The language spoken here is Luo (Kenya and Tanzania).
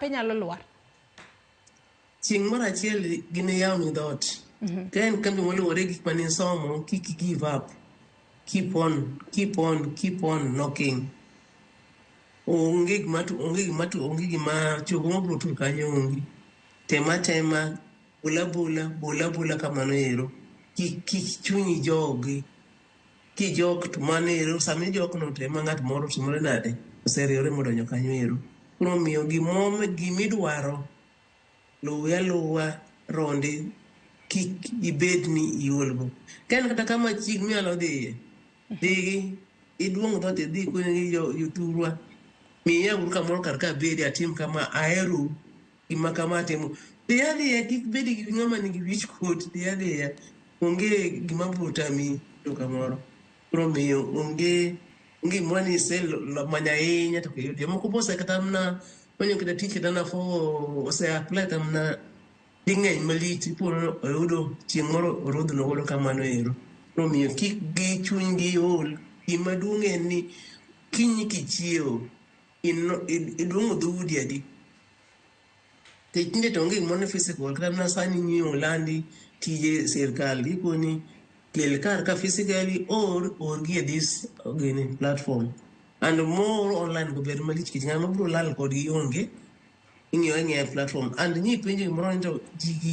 Inyalo lwar. Chieng' moro achiel giniyawni dhoot. Ka en kambi moluwore gi gik mane isomo, kik give up. Keep on, keep on, keep on knocking. Onge gima onge gima onge gima chogo mabiro tur kanyo onge. Tem atema, bol abola, bol abola kamano ero. Kik chunyi jogi. Kijok to mano ero, sama ijok no to ema ng'at moro otimore nade? Oseriwore modonjo kanyo ero. Koro omiyo gimidwaro luwe aluwa ronde kik ibed ni iolgo. Ka en kata kama chiegni minyalo dhiye, dhigi iduong' dhoot idhi ikone jothurwa miya uru kamoro kar ka abede atim kama aherou gima kama atimo. Dhi adhiya kik bed gi ng'ama nigi wich kuot dhi adhiya onge gima biro tami yudo kamoro. Koro omiyo onge onge gimoro ni isemanyo ahinya to ok iyud. Jomoko be ose kata mana manyo kata tich kata mana for ose apply kata mana ding'eny malich ipo ni oyudo chieng' moro orodhno godo kamano ero. Koro omiyo kik gi chunygi ol. Gima duong' en ni kiny kichiewo iduong'o dhoudi adi? Nikech tinde to onge gimoro ni physical kata mana sani ing'iyo olandi tije sirkal gikoni kel kar ka physically or orgi e this gini platform. And more online go ber malich nikech ng'ama biro lal kodgi onge ing'iyo ang'iya e platform and nyipenjo gimoro ni to ji gi